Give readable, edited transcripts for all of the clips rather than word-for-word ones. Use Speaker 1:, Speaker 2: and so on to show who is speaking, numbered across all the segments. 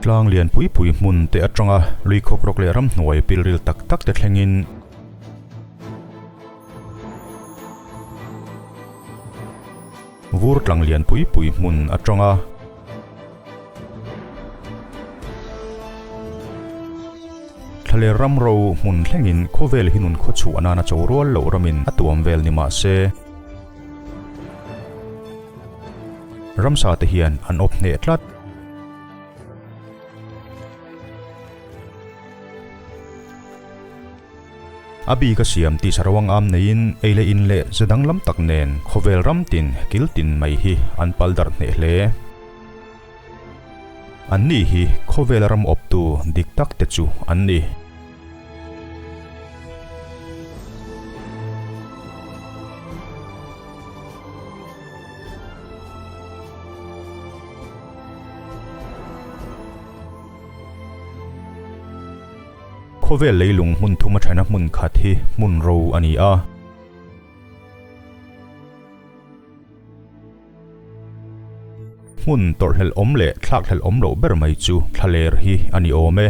Speaker 1: Tlang lian pui pui hmun te atanga lui khawkrawk leh ramhnuai pilril tak tak te thlengin vur tlang lian pui pui hmun atanga Thlaler ram ro hmun thlengin khawvel hi nun khawchhuah nana cho rual loh ramin a tuam vel ni mah se, ramsa te hian an awp hneh tlat. A bik a siam tih saruang am neiin ei leh in leh ze danglam tak nen khawvel ram tin kil tin mai hi an pal darh hneh hle. Anni hi khawvela ram awptu dik tak te chu an ni. Khawvel leilung hmun thum a thena hmun khat hi hmun ro a ni a. Hmun tawrhhlelh awm leh thlakhlelh awm loh ber mai chu thlaler hi a ni awm e.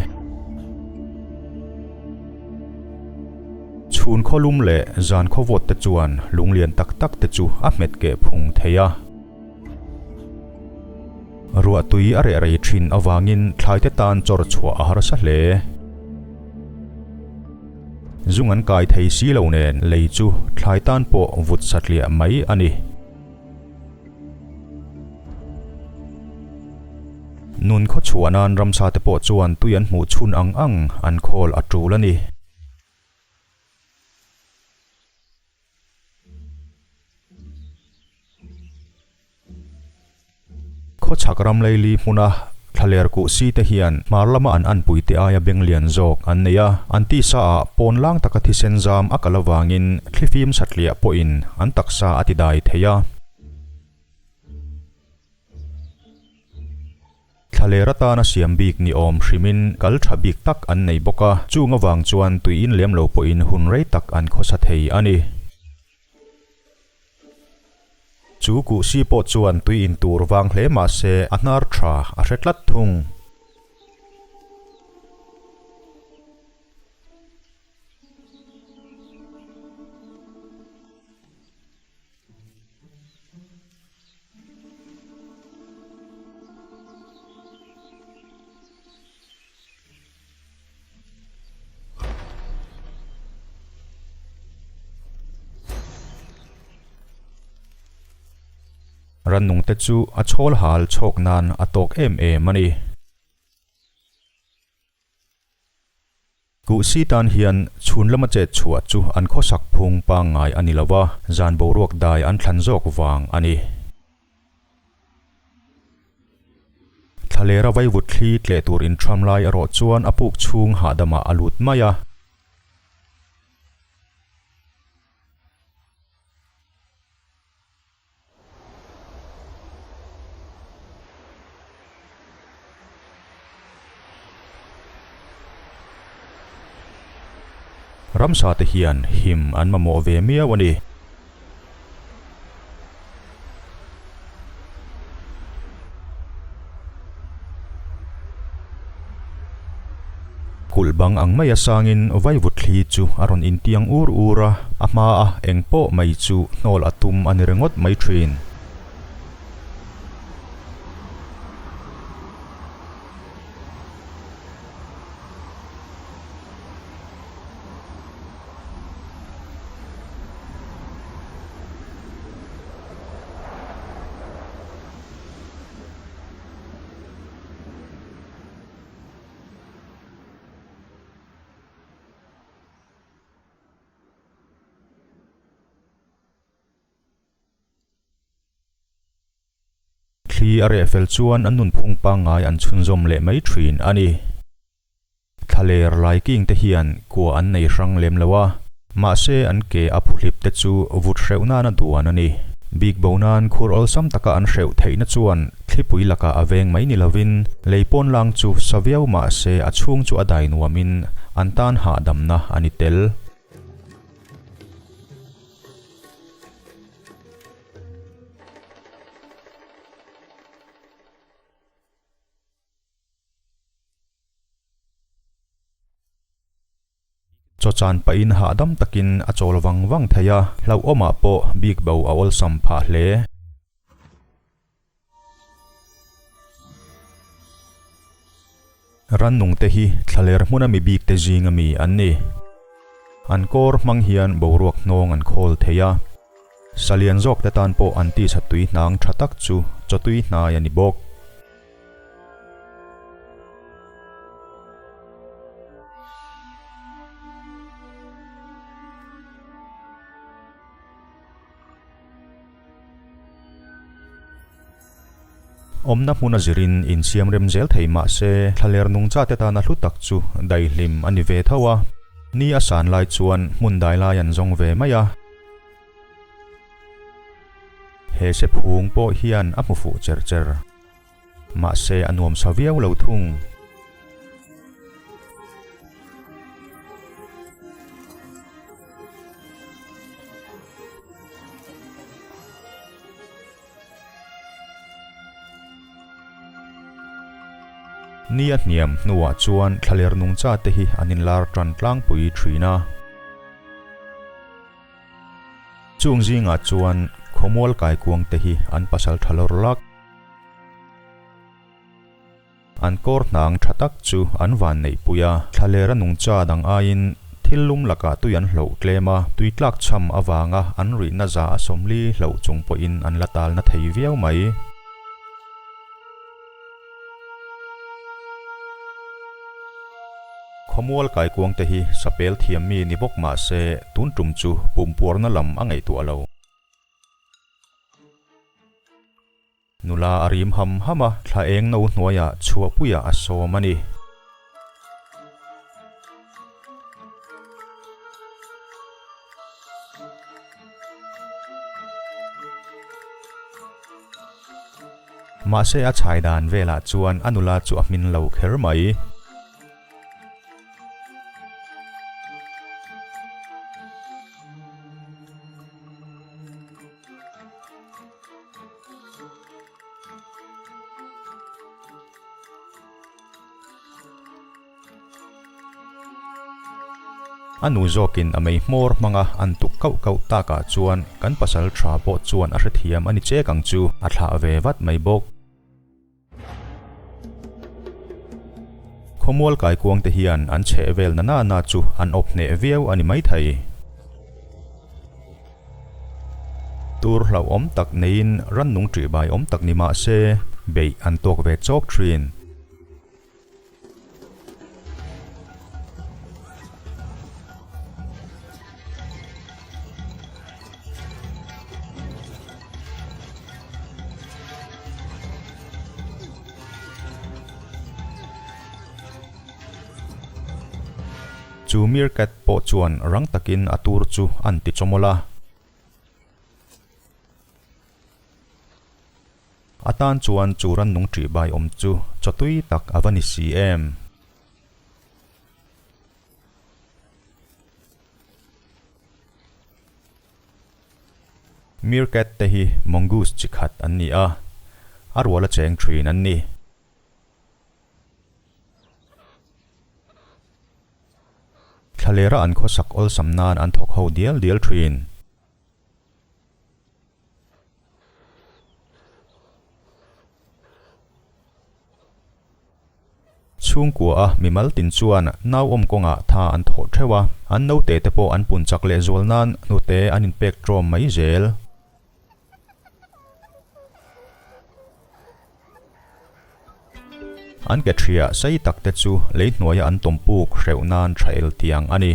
Speaker 1: Chhun khawlum leh zan khawvawt te chuan lunglian tak tak te chu a hmet keh phung thei a. Ruah tui a reh rei thin avangin thlaite tan chawr chhuah a harsa hle. Zung an kai thei si lo nen lei chu thlai tan pawh vut satliah mai a ni. Nun khawchhuah nan ramsa te pawh chuan tui an hmuh chhun ang ang an khawl a tul a ni. Khawchhak ram leili hmuna thlaler kuh si te hian hmar lama an anpui te aia beng lian zawk an nei a, an tisa ah pawn lang taka thisen zam a kal avangin thlifim satliah pawhin an taksa a ti dai thei a. Thlaler atana siam bik ni awm hrimin kal tha bik tak an nei bawk a, chung avang chuan tui in lem lo pawhin hun rei tak an khawsa thei a ni. Chu kuhsi pawh chuan tui in tur vang hle mah se a hnar tha a hre tlat thung. Rannungte chu a chhawl hal chhawk nan a tawk em em a ni. Kuhsi tan hian chhun lama chet chhuah chu an khawsak phung pangngai a ni lo va, zan boruak dai an thlan zawk vang a ni. Thlalera vaivut thli tleh tur inthram lai erawh chuan a puk chhung hahdamah a lut mai a. Ramsa te hian him an mamawh ve miau a ni. Kulh bang ang maia sangin vaivut thli chu a rawn intiang ur ur a, a hmaa eng pawh mai chu hnawl a tum a ni ringawt mai thin. Thli a reh fel chuan an nunphung pangngai an chhunzawm leh mai thin a ni. Thlaler lai king te hian kua an nei hrang lem lo a, mahse an ke a phuhlip te chu vut hreuh nana duan a ni. Bik bo nan khur awlsam taka an hreuh theihna chuan thlipui lakah a veng mai ni lovin lei pawn lang chu sa viau mahse a chhung chu a dai nuamin an tan hahdamna a ni tel. Chaw chan pahin hahdam takin a chawl vang vang thei a, hlauhawmah pawh bik bo a awlsam phah hle. Rannungte hi thlaler hmuna mi bikte zinga mi an ni. An kawr hmang hian boruak hnawng an khawl thei a. Salian zawkte tan pawh an tisa tui hnang tha tak chu chaw tui hnai a ni bawk. Awmna hmun a zirin insiam rem zel thei mah se thlaler nungchate tana hlu tak chu daihlim a ni ve tho a. Ni a san lai chuan hmun dai lai an zawng ve mai a. He sephung pawh hian a hmu fuh cher cher. Mahse a nuam sa viau lo thung. Ni a hniam hnuah chuan thlaler nungcha te hi an inlar tan tlangpui thin a. Chung zingah chuan khawmual kaikuang te hi an pasal tha lawr lak. An kawr hnang tha tak chu an van neihpui a, thlalera nungcha dang aiin thil lum lakah tui an hloh tlem a, tui tlak chham avanga an rihna za a sawmli hloh chung pawhin an la talna thei viau mai. Khawmual kaikuang te hi sapel thiam mi ni bawk mah se tun tum chu pumpuarna lam a ngaihtuah lo. Nula a rim ham ham a, thla eng no hnuaiah chhuahpuiah a sawm a ni. Mahse a chhai dan velah chuan a nula chu a hmin lo kher mai. A nu zawkin a mei hmawr hmanga an tuk kauh kauh takah chuan kan pasal tha pawh chuan a hrethiam a ni chek ang chu a thlah ve vat mai bawk. Khawmual kaikuang te hian an chheh vel na na na chu an awp hneh viau a ni maithei. Tur hlauhawm tak neiin rannung ṭihbai awm tak ni mah se beih an tawk ve chawk ṭhin. Chu meerkat pawh chuan rang takin a tur chu an ti chawmawlh a. A tan chuan chu rannung ṭihbai awm chu chaw tui tak a va ni si em? Meerkat te hi mongoose chi khat an ni a, a ruala cheng ṭhin an ni. Thlalera an khawsak awlsam nan an thawk ho dial dial ṭhin. Chhungkua a mimal tin chuan nauawm kawngah tha an thawh theuh a, an naute te pawh an pun chak lehzual nan hnute an inpek ṭawm mai zel. An ke ṭhia sei tak te chu lei hnuaia an tawm puk hreuh nan ṭha el tiang a ni.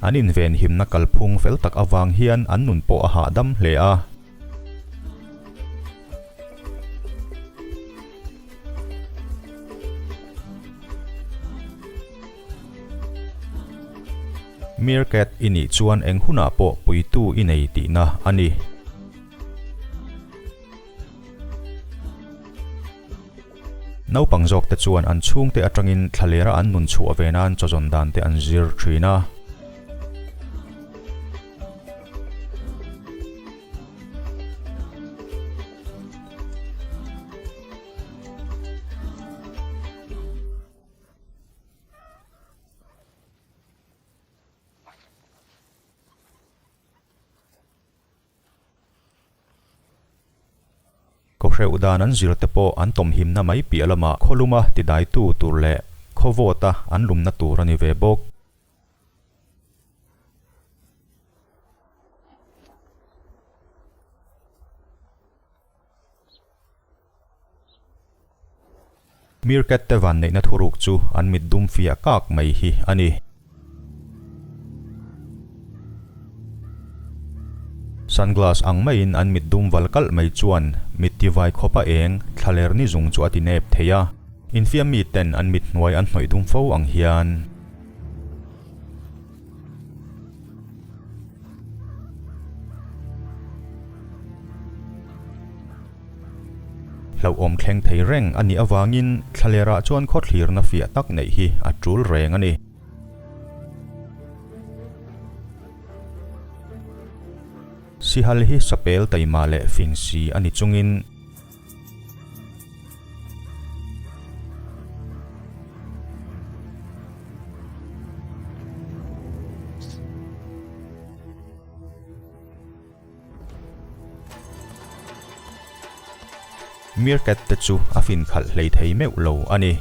Speaker 1: An invenhimna kalphung fel tak avang hian an nun pawh a hahdam hle a. Meerkat i nih chuan eng hunah pawh puitu i nei tihna a ni. Naupang zawkte chuan an chhungte atangin thlalera an nun chhuah ve nan chawzawn dan te an zir thin a. Phuhreuh dan an zir te pawh an tawmhimna mai piah lamah khawluma tidaitu tur leh khawvawta an lumna tur a ni ve bawk. Meerkat te vanneihna thuruk chu an mit dum fiah kak mai hi a ni. Sunglass ang maiin an mit dum val kalh mai chuan mit tivai khawpa eng thlaler ni zung chu a ti nep thei a, infiam miten an mit hnuai an hnawih dum fo ang hian. Hlauhawm thleng thei reng a nih avangin thlalerah chuan khawthlirna fiah tak neih hi a tul reng a ni. Sihal hi sapel taima leh fing si a ni chungin, Meerkat te chu a fin khalh hlei thei meuh lo a ni.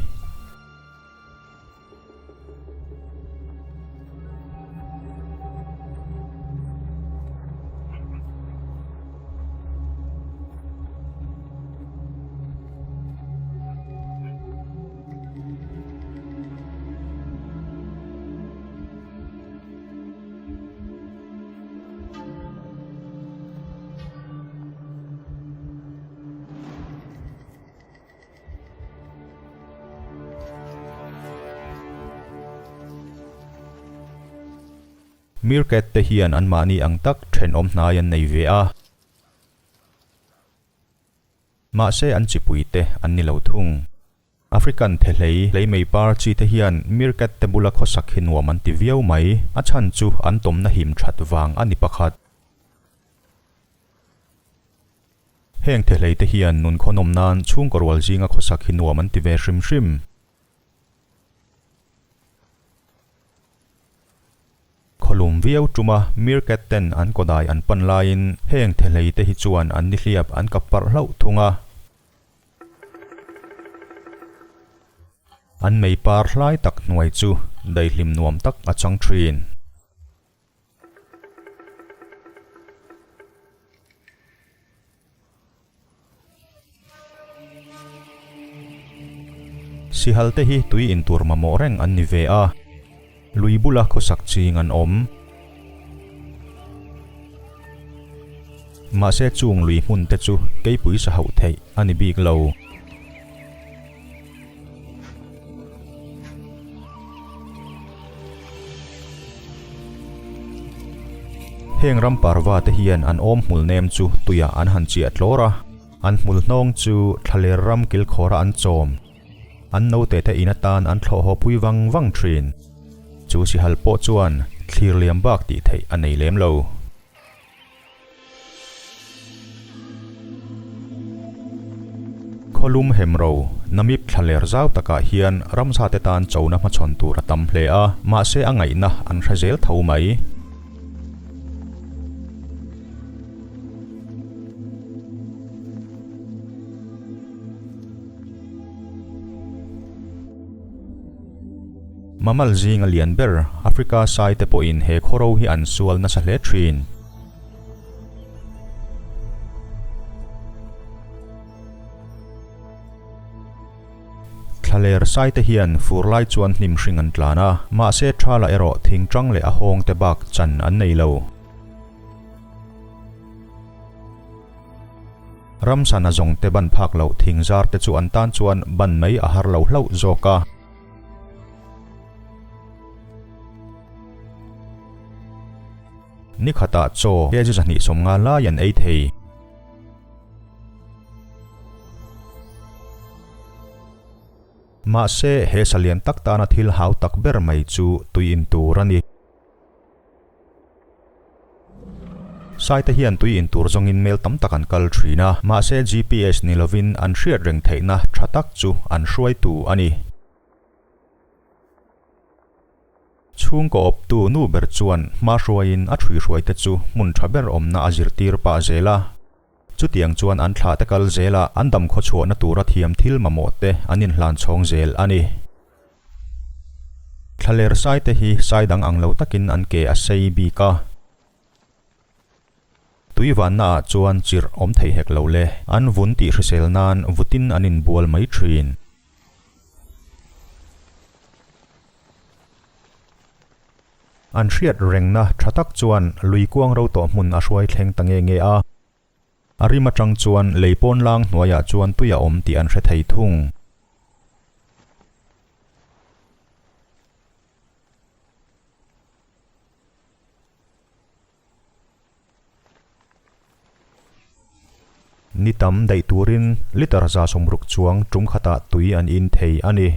Speaker 1: Meerkat te hian anmahni ang tak thenawm hnai an nei ve a. Mahse an chipui te an ni lo thung. African thehlei hlei mei par chi te hian meerkat te bula khawsak hi nuam an ti viau mai. A chhan chu an tawmna him that vang a ni pakhat. Heng thehlei te hian nun khawnawm nan chhungkaw rual zinga khawsak hi nuam an ti ve hrim hrim. Khawlum viau tuma meerkat ten an kawdai an pan laiin heng thehlei te hi chuan an nihliap an kap parh hlauh thung a. An mei par hlai tak hnuai chu daihlim nuam tak a chang thin. Sihal te hi tui intur mamawh reng an ni ve a, lui bula khawsak ching an awm. Mahse chung lui hmun te chu keipui sa hauh theih a ni bik lo. Heng ram parva te hian an awm hmul nem chu tuiah an han chiah tlawr a, an hmul hnawng chu thlaler ram kilkhawra an chawm. An naute te in atan an thlawh haw pui vang vang thin. Chu sihal pawh chuan thlir liam bak tih theih a nei lem lo. Khawlum hemro, Namib thlaler zau takah hian ramsa te tan chona hmachhawn tur a tam hle a, mahse a ngaihna an hre zel tho mai. Mammal zinga lian ber Africa sai te pawhin he khawro hi an sual nasa hle thin. Thlaler sai te hian fur lai chuan hnim hring an tlan a, mahse thala erawh thing tang leh a hawng te bak chan an nei lo. Ramsana zawng te ban phak loh thing zar te chu an tan chuan ban mai a har lo hlauh zawk a. Ni khatah chaw kg 250 lai an ei thei. Mahse, he salian tak tana thil hau tak ber mai chu tui in tur a ni. Saite hian tui in tur zawngin mel tam tak an kal thin a, mahse GPS ni lovin an hriat reng theihna tha tak chu an hruaitu a ni. Chhungkaw awptu nu ber chuan hma hruaiin a ṭhuihruaite chu hmun ṭha ber awmna a zirtir pah zel a. Chutiang chuan an thlahte kal zelah an dam khawchhuahna tura thiam thil mamawh te an inhlan chhawng zel a ni. Thlaler sai te hi sai dang ang lo takin an ke a sei bik a. Tui vanna ah chuan chirh awm thei hek lo le, an vun tih hrisel nan vutin an inbual mai thin. An hriat rengna tha tak chuan lui kuang ro tawh hmun a hruai thleng ta nge nge a. A rim atang chuan lei pawn lang hnuaiah chuan tui a awm tih an hre thei thung. Ni tam daih turin litre 60 chuang tum khatah tui an in thei a ni.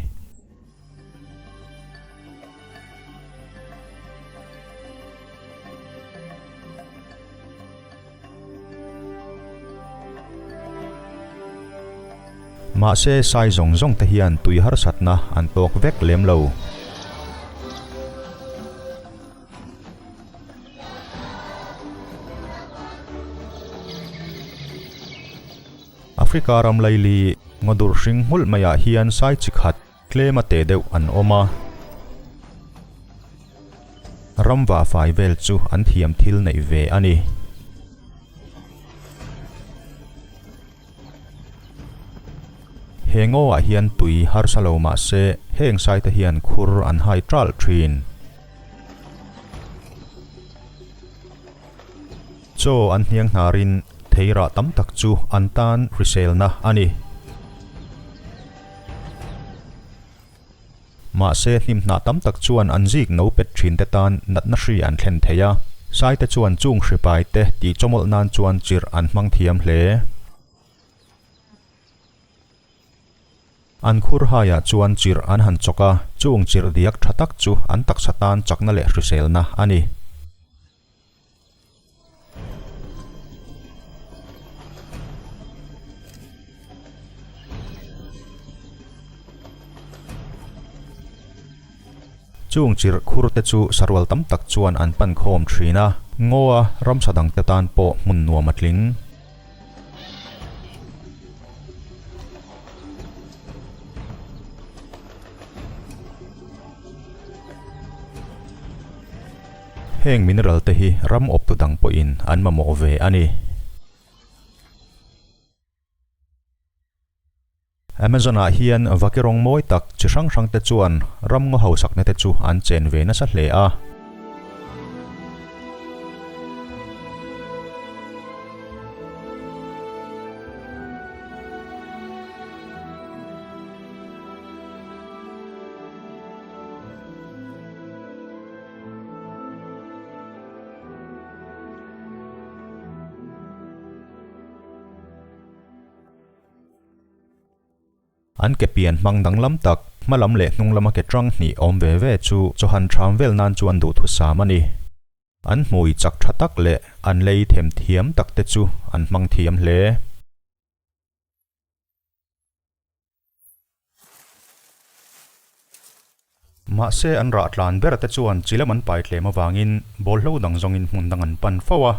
Speaker 1: Mahse sai zawng zawng te hian tui harsatna an tawk vek lem lo. Africa ram laili ngaw dur hring hmulh maiah hian sai chi khat tlem a teh deuh an awm a. Ram vah fai vel chu an thiam thil neih ve a ni. He ngawah hian tui harsa lo mah se heng saite hian khur an hai ṭalh ṭhin. Chaw an hniang hnarin thei rah tam tak chu an tan hriselna a ni. Mahse hnimhnah tam tak chuan an zik no pet ṭhinte tan natna hri an thlen thei a, saite chuan chung hripaite tih chawmawlh nan chuan chirh an hmang thiam hle. An khur haiah chuan chirh an han chawk a, chung chirh diak tha tak chu an taksa tan chakna leh hriselna a ni. Chung chirh khur te chu sarual tam tak chuan an pan khawm thin a, ngaw a ramsa dangte tan pawh hmun nuam a tling. Heng mineral te hi ram awptu dang pawhin an mamawh ve a ni. Amazon ah hian vaki rawng mawi tak chi hrang hrang te chuan ram ngaw hausakna te chu an chen ve nasa hle a. An ke pian hmang danglam tak, hma lam leh hnung lama ke tang hnih awm ve ve chu chawhan ṭham vel nan chuan duhthusam a ni. An hmui chak ṭha tak leh an lei them thiam tak te chu an hmang thiam hle. Mahse an rah tlan ber te chuan chi lam an pai tlem avangin bawlhlo dang zawngin hmun dang an pan fo a.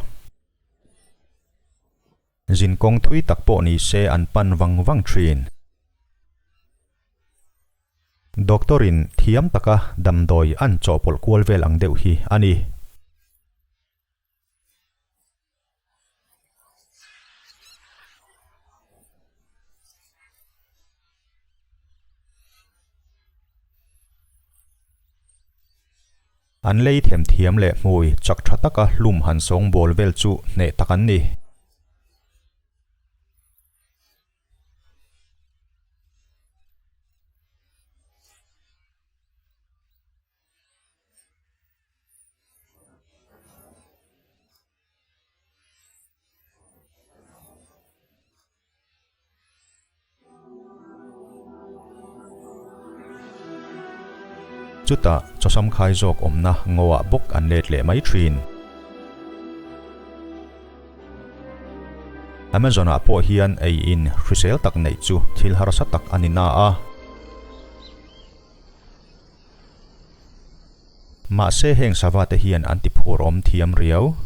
Speaker 1: Zinkawng thui tak pawh ni se an pan vang vang thin. Doctor in thiam taka damdawi an chawhpawlh kual vel ang deuh hi a ni. An lei themthiam leh hmui chak tha taka hlum han sawngbawl vel chu hneh tak an ni. Chutah chawsam khai zawk awmna ngawah bawk an let leh mai thin. Amazon ah pawh hian ei in hrisel tak neih chu thil harsa tak a ni na a. Mahse heng sava te hian an ti phur awm thiam riau.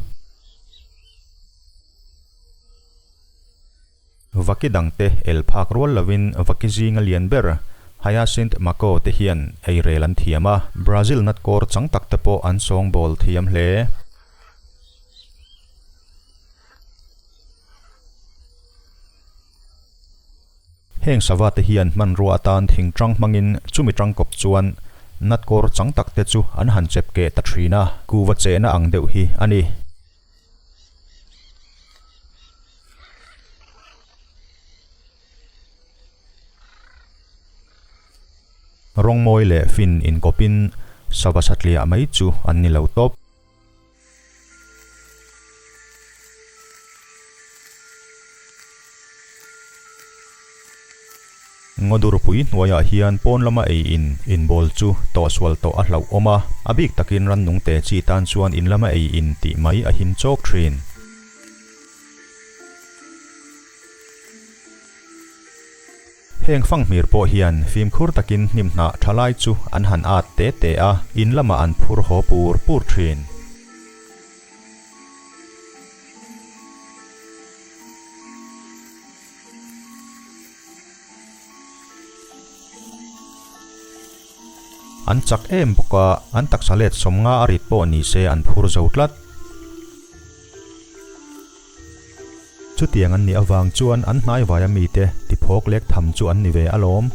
Speaker 1: Vaki dangte el phak rual lovin vaki zinga lian ber Hyacinth Macaw te hian eirel an thiam a, Brazil nut kawr chang tak te pawh an sawngbawl thiam hle. Heng sava te hian hmanrua atan thing tang hmangin chumi tangkawp chuan nut kawr chang tak te chu an han chep keh ta thin a, kuva chehna ang deuh hi a ni. Rawngmawi leh fin inkawpin sava satliah mai chu an ni lo tawp. Ngawdurpui hnuaiah hian pawn lama ei in inbawl chu tawhsual tawh a hlauh awm a, a bik takin rannung te chi tan chuan in lama ei in tih mai a him chawk thin. Heng fanghmir pawh hian fimkhur takin hnim hnah tha lai chu an han at te te a, in lamah an phur haw pur pur thin. An chak em bawk a, an taksa let 50 a rit pawh ni se an phur zo tlat. Chutiang an nih avang chuan an hnaivaia mite tiphawk lek tham chu an ni ve alawm.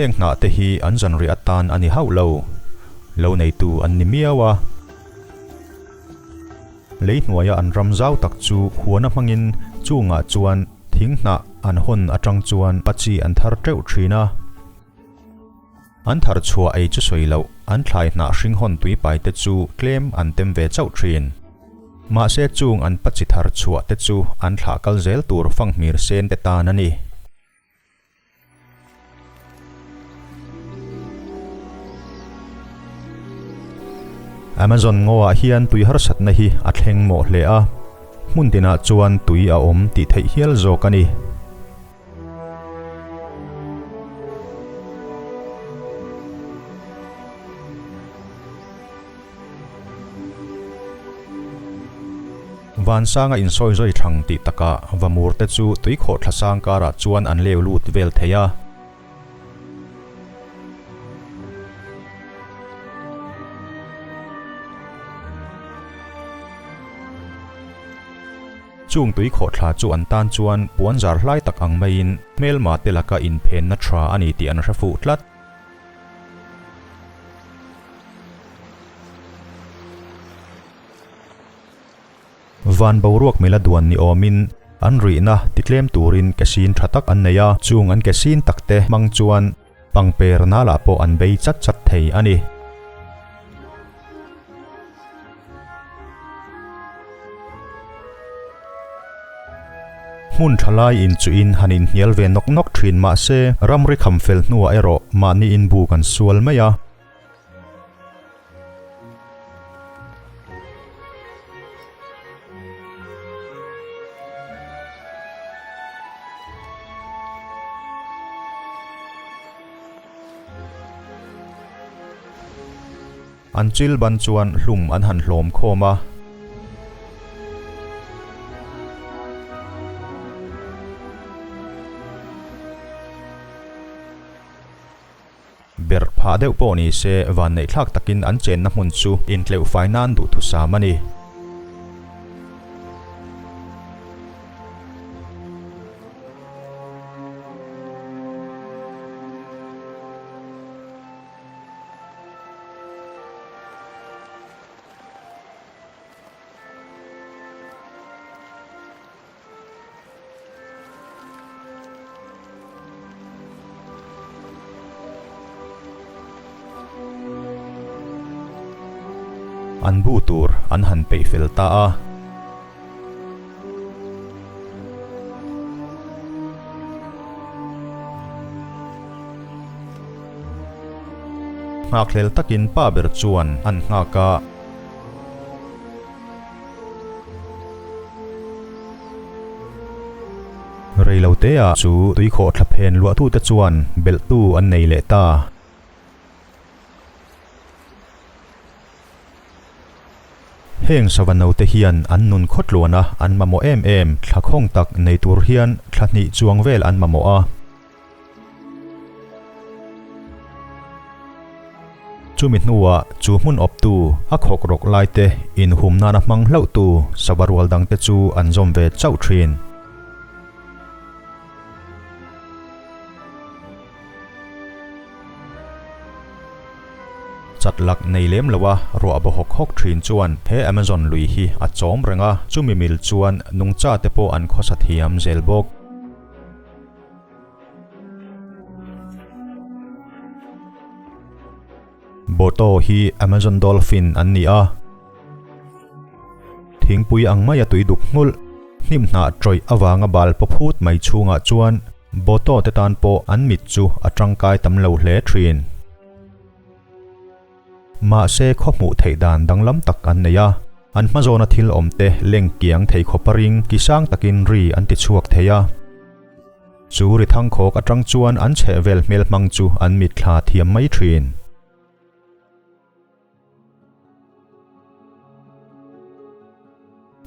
Speaker 1: Heng hnah te hi an zanriah atan a ni hauh lo. Lo neitu an ni miau a. Lei hnuaia an ram zau tak chu huana hmangin chungah chuan thing hnah an hawn atang chuan pachi an thar teuh thin a. An thar chhuah ei chu sawi loh, an thlai hnah hring hawn tuipai te chu tlem an tem ve chauh thin. Mahse chung an pachi thar chhuah te chu an thlah kal zel tur fanghmir sen te tan a ni. Amazon ngaw ah hian tui harsatna hi a thleng mawh hle a, hmun tinah chuan tui a awm tih theih hial zawk a ni. Vansanga insawi zawi thlang tih takah Vamur te chu tuikhawh thla sang karah chuan an leu lut vel thei a. Chung tui khawhthla chu an tan chuan puan zar hlai tak ang maiin hmelma te laka inphenna tha a ni tih an hre fuh tlat. Van boruak mila duan ni awmin an rihna titlem turin ke sin tha tak an nei a, chung an ke sin takte hmang chuan Pangper nalah pawh an bei chat chat thei a ni. Hmun tha lai in chu in han inhnial ve nawk nawk thin mah se ramri kham fel hnuah erawh mahni in bu kan sual mai a. An chil ban chuan hlum an han hlawm khawm a. Berh phah deuh pawh ni se vanneihthlak takin an chenna hmun chu intleuh fai nan duhthusam a ni. An bu tur an han peih fel ta a. Nghakhlel takin pa ber chuan an nghak a. Reilotea chu tuikhawh thla phen luahtute chuan belhtu an nei leh ta. Heng sava note hian an nun khawtluan a, an mamawh em em, thla khawng tak nei tur hian thla hnih chuang vel an mamawh a. Chumi hnuah chu hmun awptu, a khawk rawk laite inhum nana hmang hlauhtu sava rual dangte chu an zawm ve chauh thin. Chat lak nei lem lo a ruah baw hawk hawk thin chuan he Amazon lui hi a chawm reng a, chumi mil chuan nungcha te pawh an khawsa thiam zel bawk. Boto hi Amazon Dolphin an ni a, thingpui ang maia tui duk nghulh, hnim hnah tawih avanga bal paw phut mai chhungah chuan Boto te tan pawh an mit chu a tangkai tam lo hle thin. Mahse khaw hmuh theih dan danglam tak an nei a, an hmazawna thil awm te leng kiang thei khawp a ring ki sang takin ri an ti chhuak thei a. Chu ri thangkhawk atang chuan an chhehvel hmel hmang chu an mitthla thiam mai thin.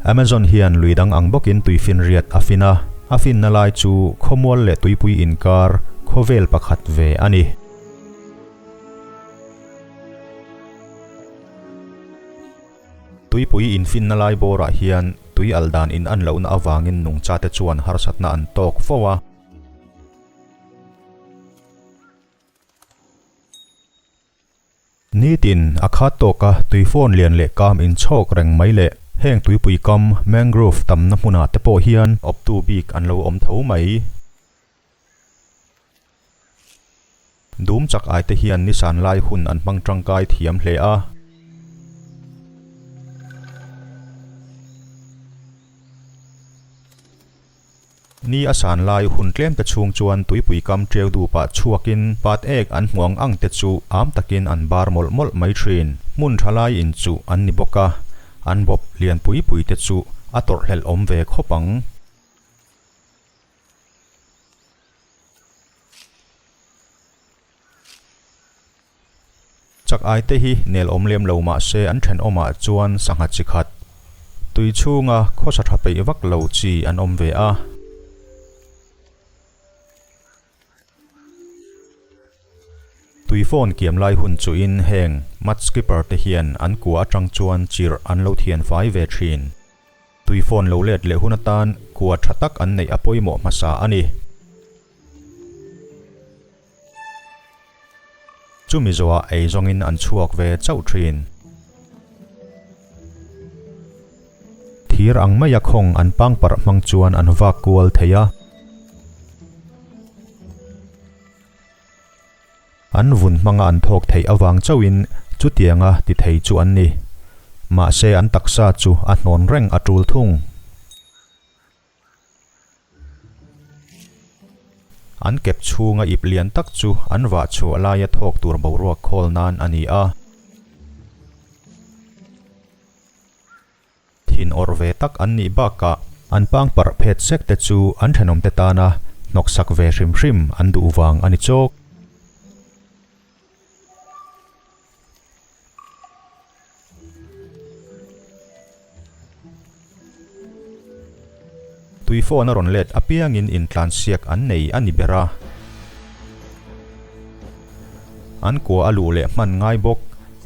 Speaker 1: Amazon hian lui dang ang bawkin tuifinriat a fin a, a finna lai chu khawmual leh tuipui inkar khawvel pakhat ve a ni. Tuipui infinna lai bawrah hian tui al dan in an lohna avangin nungchate chuan harsatna an tawk fo a. Nitin, a khat tawka tui phone lian leh kam inchhawk reng mai leh heng tuipui kam, mangrove, tamna hmunah te pawh hian awptu bik an lo awm tho mai. Dum chak ai te hian nisan lai hun an hmang tangkai thiam hle a. Ni a san lai hun tlem te chhung chuan tuipui kam ṭeu dupah chhuakin pat ek an hmu ang ang te chu am takin an bar mawlh mawlh mai ṭhin. Hmun ṭha lai inchuh an ni bawk a, an bawp lian pui pui te chu a tawrhhlelh awm ve khawp ang. Chak ai te hi nel awm lem lo mah se an thenawmah chuan sangha chi khat, tui chhunga khawsa tha peih vak lo chi an awm ve a. Tui phone kiam lai hun chuhin heng mudskipper te hian an kua atang chuan chirh an lo thian fai ve thin. Tui phone lo let leh hun atan kua tha tak an neih a pawimawh hmasa a ni. Chumi zawhah ei zawngin an chhuak ve chauh thin. Thir ang maia khawng an pangparh hmang chuan an vak kual thei a. An vun hmanga an thawk theih avang chauhin chutianga ti thei chu an ni. Mahse an taksa chu a hnawn reng a tul thung. An kep chhunga ip lian tak chu an vah chhuah laia thawk tur boruak khawl nan a ni a. Thin awrh ve tak an nih bakah an pangparh phet sek te chu an thenawmte tana hnawksak ve hrim hrim an duh vang a ni chawk. Tui phone a rawn let apiangin intlansiak an nei a ni ber a. An kua a luh leh hman ngai bawk,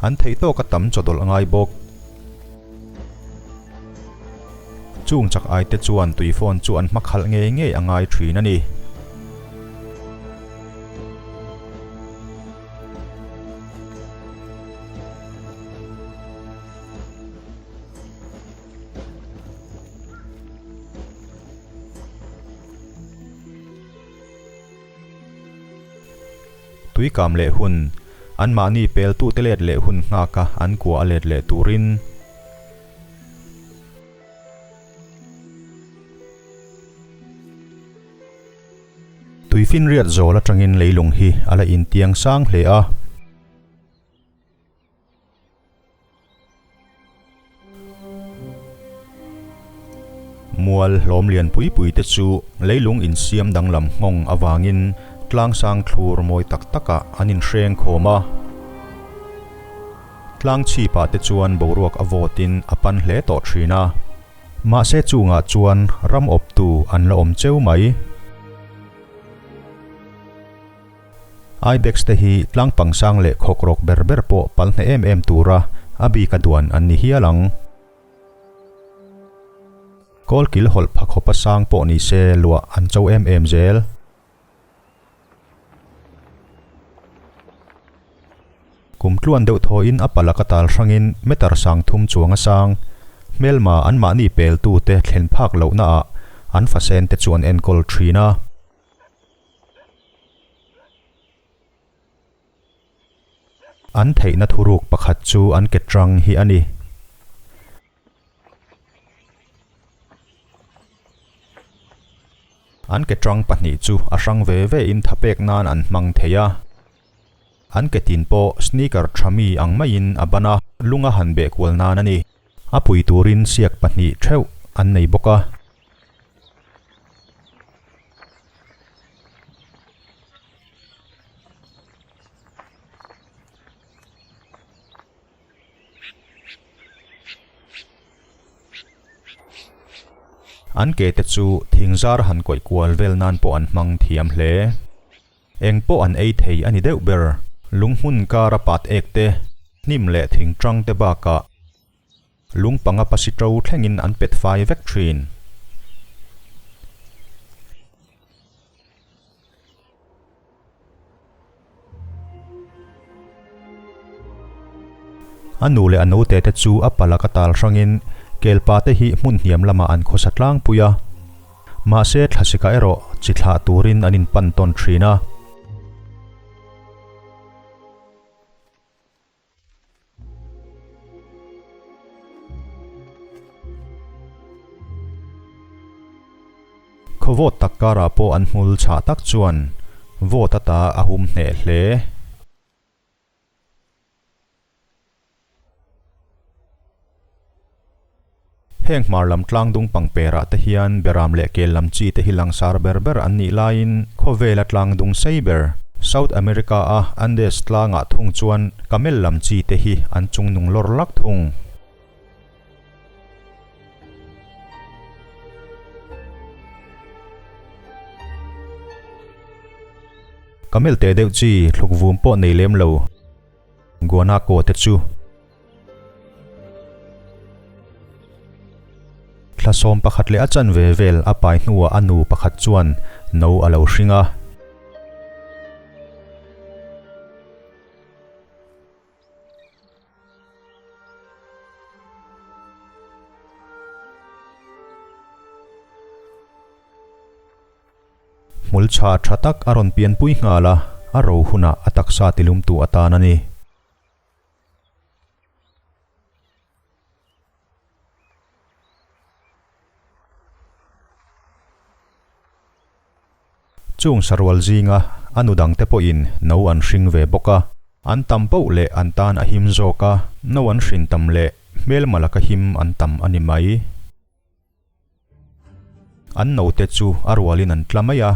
Speaker 1: an theih tawk a tam chawdawlh ngai bawk. Chung chak aite chuan tui phone chu an hmakhalh ngei ngei a ngai thin a ni. Tuikam leh hun, anmahni peltute let leh hun nghaka an kua a let leh turin. Tuifinriat zawl atangin leilung hi a la intiang sang hle a. Mual hlawm lian pui pui te chu leilung insiam danglam nghawng avangin tlang sang thlur mawi tak takah an inhreng khawm a. Tlang chhipah te chuan boruak a vawtin a pan hle tawh thin a. Mahse chungah chuan ram awptu an la awm cheu mai. Ibex te hi tlang pangsang leh khawkrawk ber ber pawh pal hneh em em tura a bika duan an ni hial ang. Kawlkil hawlh pha khawpa sang pawh ni se luah an cho em em zel. Kum tluan deuh thawhin a palak a tal hrangin meter sang thum chuang a sang. Hmelma anmahni peltute thlen phak lohnaah an fasen te chu an enkawl thin a. An theihna thuruk pakhat chu an ke tang hi a ni. An ke tang pahnih chu a hrang ve ve in thapek nan an hmang thei a. An ke tin pawh sneaker tha mi ang maiin a ban a, lung a han beh kual nan a ni. A pui turin siak pahnih theuh an nei bawk a. An ke te chu thing zar han kawih kual vel nan pawh an hmang thiam hle. Eng pawh an ei thei a ni deuh ber. Lung hmun kara pat ek te, hnim leh thing tang te bakah lung panga pasi to thlengin an pet fai vek thin. A nu leh a naute te chu a palak a tal hrangin kelpa te hi hmun hniam lamah an khawsa tlangpui a. Mahse thlasika erawh chi thlah turin an inpan tawn thin a. Khawvawt tak karah pawh an hmul chhah tak chuan vawt ata a hum hneh hle. Heng hmar lam tlangdung pangperah te hian beram leh kel lam chi te hi langsar ber ber an nih laiin khawvela tlangdung sei ber South America a Andes tlangah thung chuan camel lam chi te hi an chungnung lawr lak thung. Camel teh deuh chi thluk vum pawh nei lem lo Guanaco te chu. Thla sawm pakhat leh a chanve vel a pai hnuah a nu pakhat chuan no a lo hring a. Hmul chha tha tak a rawn pianpui nghal a, a ro hunah a taksa tilumtu atan a ni. Chung sarual zinga a nu dangte pawhin no an hring ve bawk a. An tam poh leh an tan a him zawk a, no an hrin tam leh hmelma laka him an tam a ni mai. An note chu a rualin an tla mai a.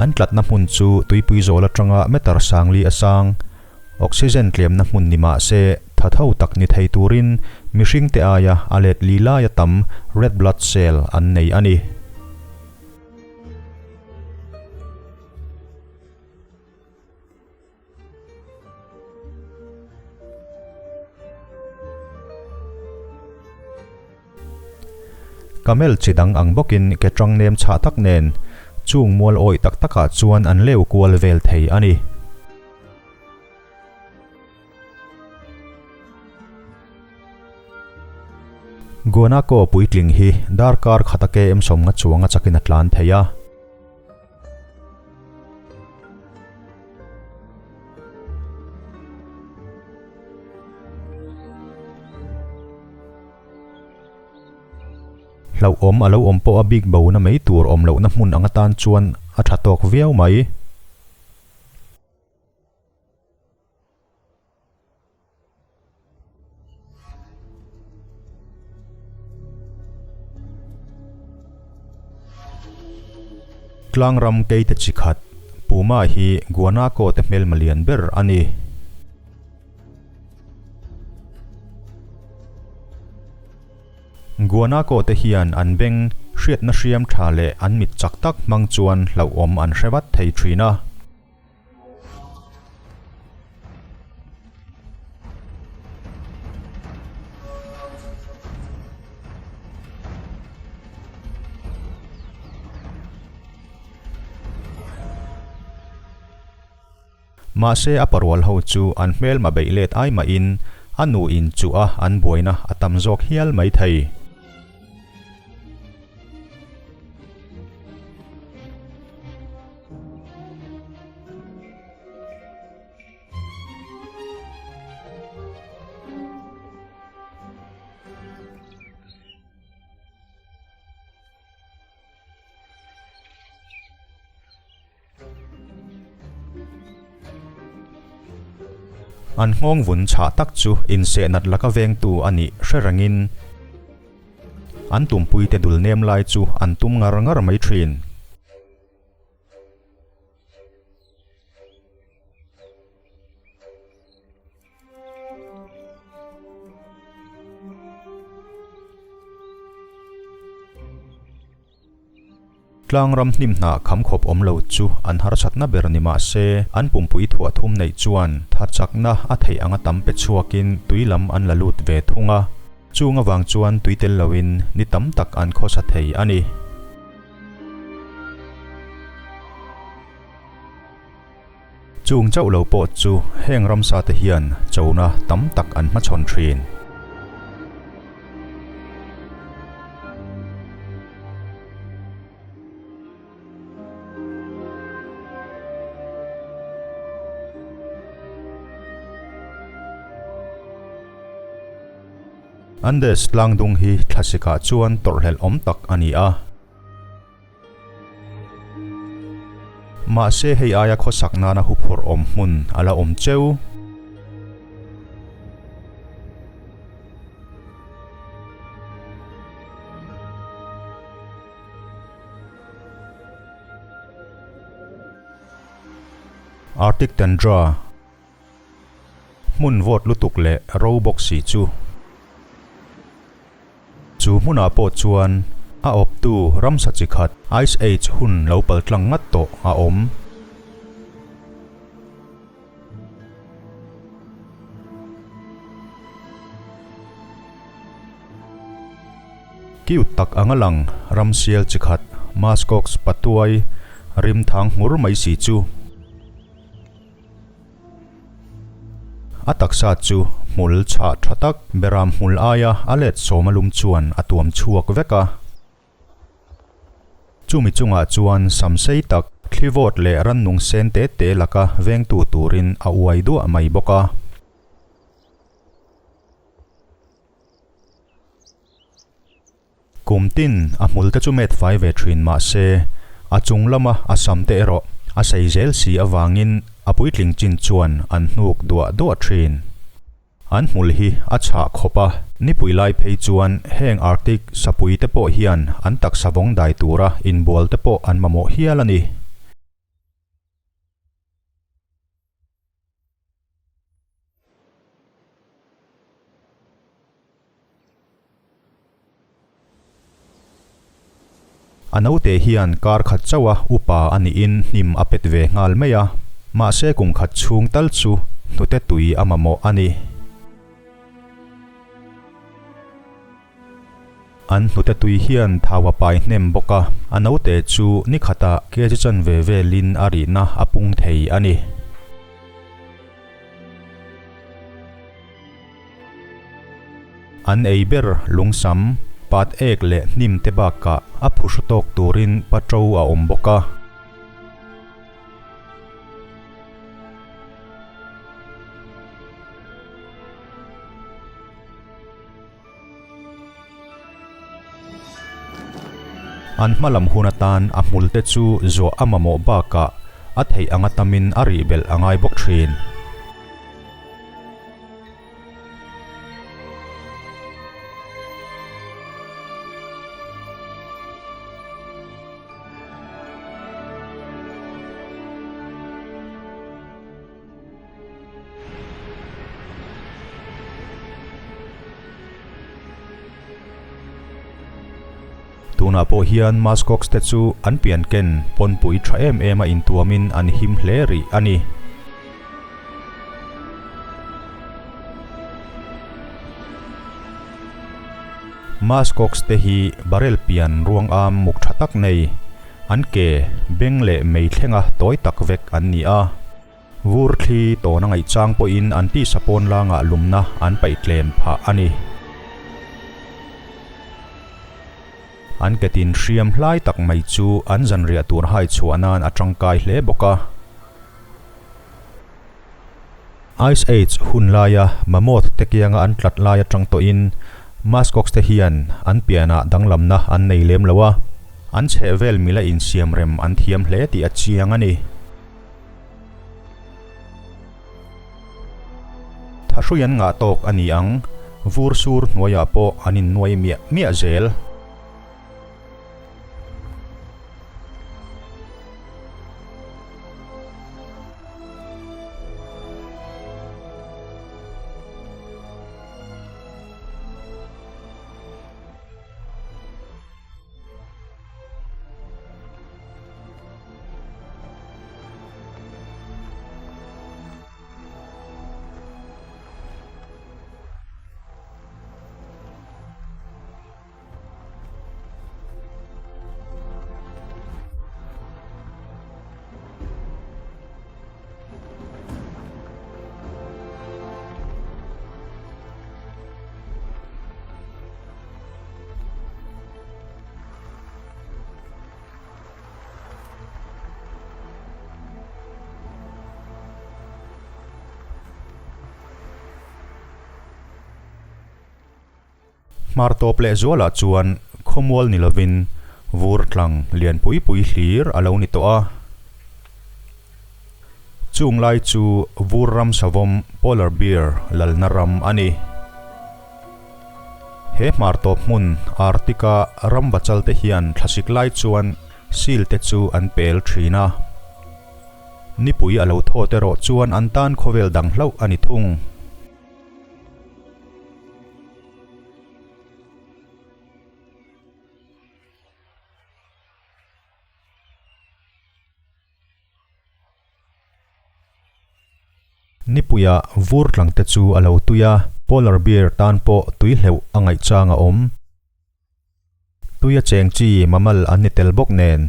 Speaker 1: An tlatna hmun chu tuipui zawl atanga meter sangli a sang, oxygen tlemna hmun ni mah se tha tho tak ni thei turin mihringte aia a let li laia tam red blood cell an nei a ni. Camel chi dang ang bawkin ke tang nem chhah tak nen chung mual awih tak takah chuan an leu kual vel thei a ni. Guanaco puitling hi darkar khata km sawmnga chuanga chakin a tlan thei a. Hlauhawm a lo awm pawh a bik bo na mai tur awm lohna hmun ang atan chuan a tha tawk viau mai. Tlangram keite chi khat, Puma hi Guanaco te hmelma lian ber a ni. Guanaco te hian an beng hriatna hriam tha leh an mit chak tak hmang chuan hlauhawm an hre vat thei thin a. Mahse a parual ho chu an hmelma beih let ai mahin a nu in chuh a an buaina a tam zawk hial mai thei. An nghawng vun chhah tak chu insehnat laka vengtu a nih hre rengin an tumpuite dul nem lai chu an tum ngar ngar mai thin. Tlangram hnim hnah kham khawp awm lo chu an harsatna ber ni mah se, an pumpui thuah thum neih chuan tha chakna a theih anga tam pe chhuakin tui lam an la lut ve thung a. Chung avang chuan tui tel loin ni tam tak an khawsa thei a ni. Chung chauh lo pawh chu heng ramsa te hian chona tam tak an hmachhawn thin. Andes tlangdung hi thlasikah chuan tawrhhlelh awm tak a ni a. Mahse hei aia khawsak nana huphurh awm hmun a la awm cheu. Arctic Tundra. Hmun vawt lutuk leh ro bawk si chu. Chu hmunah pawh chuan a awptu ramsa chi khat Ice Age hun lo pal tlang ngat tawh a awm. Cute tak anga lang ramsial chi khat Muskox patuai rim thang hmur mai si chu. A taksa chu hmul chhah tha tak beram hmul aia a let sawma lum chuan a tuam chhuak vek a. Chumi chungah chuan sam sei tak thli vawt leh rannung sen te te laka vengtu turin a uai duah mai bawk a. Kum tin a hmul te chu met fai ve thin mah se, a chung lama a sam te erawh a sei zel si avangin a puitling chin chuan an hnuk duah duah thin. An hmul hi a chhah khawp a, nipui lai phei chuan heng Arctic sapui te pawh hian an taksa vawng dai tura inbual te pawh an mamawh hial a ni. A naute hian kar khat chauha upa a nihin hnim a pet ve nghal mai a, mahse kum khat chhung tal chu hnute tui a mamawh a ni. An hnute tui hian thau a pai hnem bawk a, a naute chu ni khatah kg chanve velin a rihna a pung thei a ni. An ei ber lungsam, pat ek leh hnim te bakah a phuhru tawk turin paṭo a awm bawk a. An hma lam hun atan a hmul te chu zuah a mamawh bakah a theih anga tamin a rih belh a ngai bawk thin. Tunah pawh hian Muskox te chu an pian ken pawnpui tha em em a intuamin an him hle rih a ni. Muskox te hi barrel pian ruang am muk tha tak nei, an ke, beng leh mei thlenga tawi tak vek an ni a. Vur thli tawn a ngaih chang pawhin an tisa pawn langah lumna an paih tlem phah a ni. An ketin hriam hlai tak mai chu an zanriah tur hai chhuah nan a tangkai hle bawk a. Ice Age hun laia mammoth te kianga an tlat lai atang tawhin muskox te hian an pianah danglamna an nei lem lo a, an chhehvel mila insiamrem an thiam hle tih a chiang a ni. Thahrui an ngah tawk a ni ang, vur sur hnuaiah pawh an innuai miah miah zel. Hmar tawp leh zualah chuan khawmual ni lovin vur tlang lian pui pui hlir a lo ni tawh a. Chung lai chu vur ram savawm polar bear lalna ram a ni. He hmar tawp hmun Arctic-a ram vachal te hian thlasik lai chuan seal te chu an pel thin a. Nipui a lo thawt erawh chuan an tan khawvel dang hlauh a ni thung. Nipuia vur tlang te chu a lo tui a, polar bear tan pawh tui hleuh a ngaih chang a awm. Tuia cheng chi mammal an ni tel bawk nen,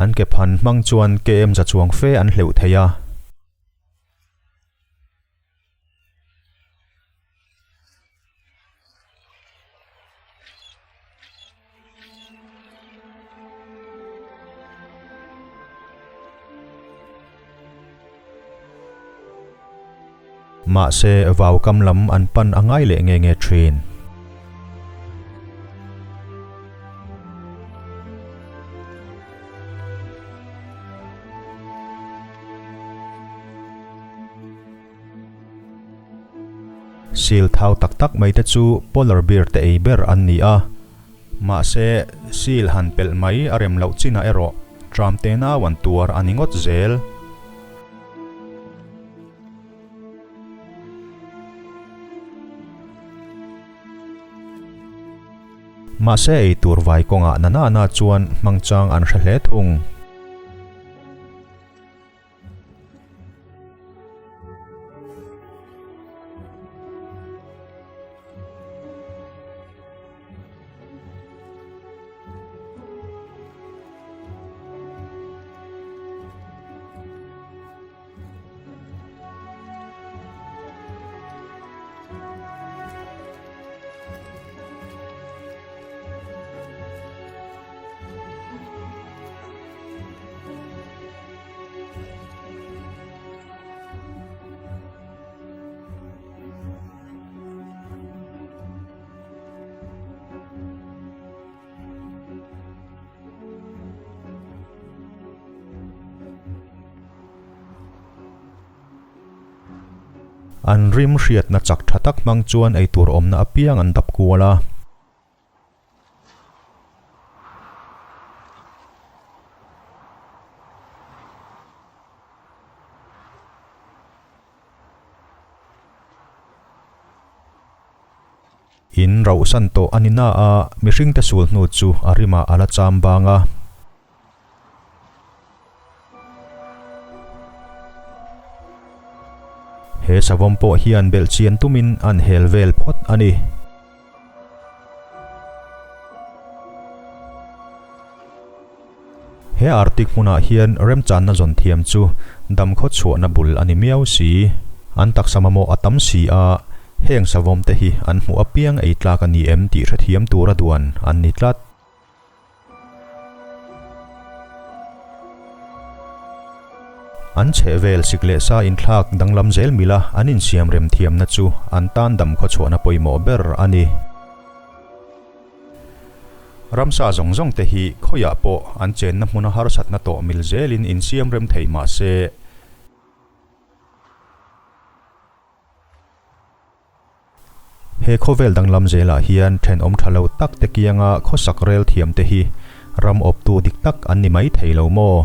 Speaker 1: an ke phan hmang chuan KM za chuang fe an hleuh thei a. Mahse, vaukam lam an pan a ngai leh nge nge thin. Sil thau tak tak mai te chu polar bear te ei ber an ni a. Mahse, sil han pelh mai a rem loh chinah erawh tram te nau an tuar a ni ngawt zel. Mahse, ei tur vai kawngah na na na chuan hmangchang an hre hle thung. An rim hriatna chak tha tak hmang chuan eitur awmna apiang an dap kual a. In rauhsan tawh a ni na a, mihringte sul hnu chu a rimah a la cham bang a. He savawm pawh hian belhchian tumin an hel vel phawt a ni. He Arctic hmunah hian remchanna zawn thiam chu damkhaw chhuahna bul a ni miau si. An taksa mamawh a tam si a, heng savawmte hi an hmuh apiang ei tlak a ni em tih hrethiam tura duan an ni tlat. An chhehvel sik leh sa inthlak danglam zel mila an insiam rem thiamna chu an tan dam khawchhuahna pawimawh ber a ni. Ramsa zawng zawng te hi khawiah pawh an chenna hmuna harsatna tawh mil zelin insiam rem thei mah se, He khawvel danglam zelah hian thenawm tha lo tak te kianga khawsak rel thiam te hi ram awptu dik tak an ni mai thei lo maw?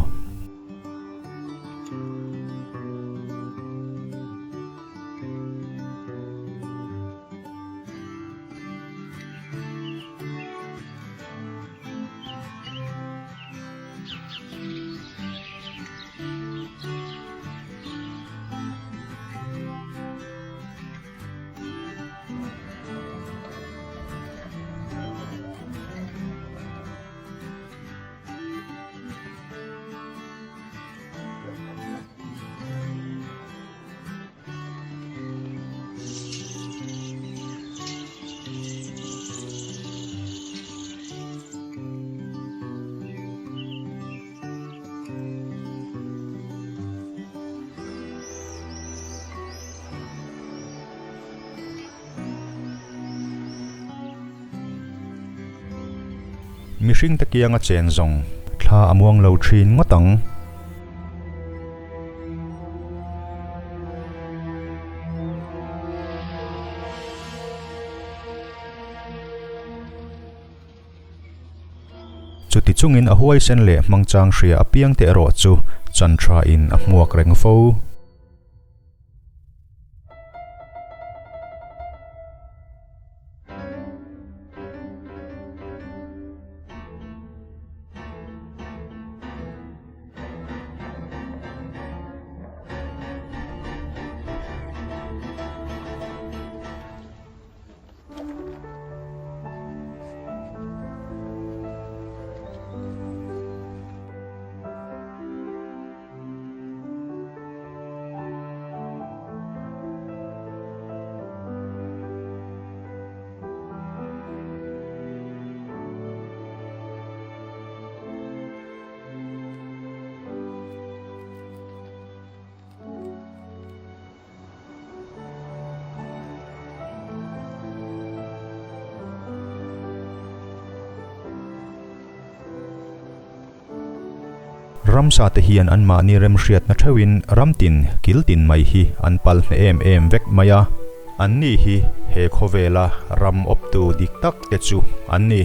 Speaker 1: Mihringte kianga chen zawng thla a muang lo thin ngawt ang. Chuti chungin a huaisen leh hmangchang hria apiangte erawh chu chan thain a hmuak reng fo. Ramsa te hian anmahni remhriatna theuhin ram tin, kil tin mai hi an pal hneh em em vek mai a. Anni hi he khawvela ram awptu dik tak te chu an ni.